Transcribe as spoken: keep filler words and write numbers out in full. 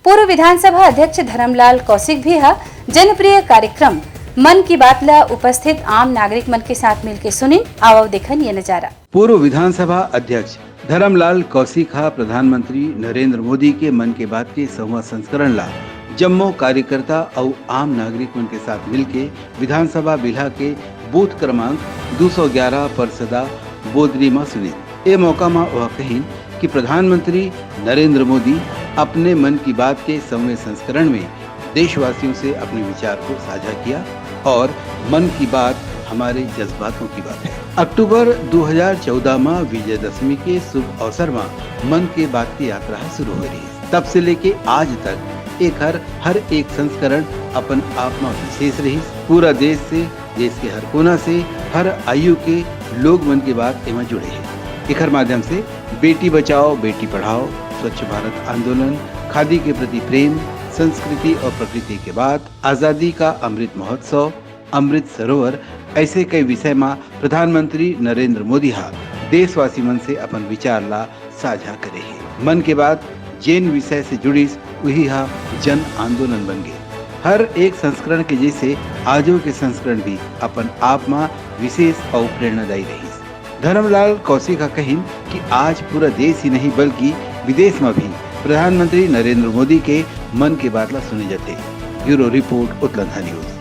पूर्व विधानसभा अध्यक्ष धरमलाल कौशिक भी ह जनप्रिय कार्यक्रम मन की बात ला उपस्थित आम नागरिक मन के साथ मिलके सुनिन। आवव देखन ये नजारा। पूर्व विधानसभा अध्यक्ष धरमलाल कौशिक ह प्रधानमंत्री नरेंद्र मोदी के मन के बात के सौवां संस्करण ला जम्मो कार्यकर्ता अउ आम नागरिक मन के साथ मिलके विधानसभा बिल्हा के बूथ क्रमांक दू सौ ग्यारह परसदा बोदरी म सुनिन। ए मौका म ओह कहिन कि प्रधानमंत्री नरेंद्र मोदी अपने मन की बात के सौवें संस्करण में देशवासियों से अपने विचार को साझा किया और मन की बात हमारे जज्बातों की बात है। अक्टूबर दू हजार चौदह में विजयदशमी के शुभ अवसर में मन की बात की यात्रा शुरू हो रही। तब से लेके आज तक एकर हर एक संस्करण अपन आप में विशेष रही। पूरा देश से, देश के हर कोना से, हर आयु के लोग मन की बात एमा जुड़े हैं। एकर माध्यम से बेटी बचाओ, बेटी पढ़ाओ, स्वच्छ भारत आंदोलन, खादी के प्रति प्रेम, संस्कृति और प्रकृति के बात, आजादी का अमृत महोत्सव, अमृत सरोवर, ऐसे कई विषय मा प्रधानमंत्री नरेंद्र मोदी हा देशवासी मन से अपन विचार ला साझा करे हे। मन के बात जेन विषय से जुड़िस, उही हा जन आंदोलन बन गे। हर एक संस्करण के जैसे आजो के संस्करण भी अपन आप मा विशेष अउ प्रेरणादायी रहिस। धरमलाल कौशिक हा कहिन कि आज पूरा देश ही नहीं बल्कि विदेश मा भी प्रधानमंत्री नरेंद्र मोदी के मन के बात ला सुने जाथे। ब्यूरो रिपोर्ट, उतलंधा न्यूज।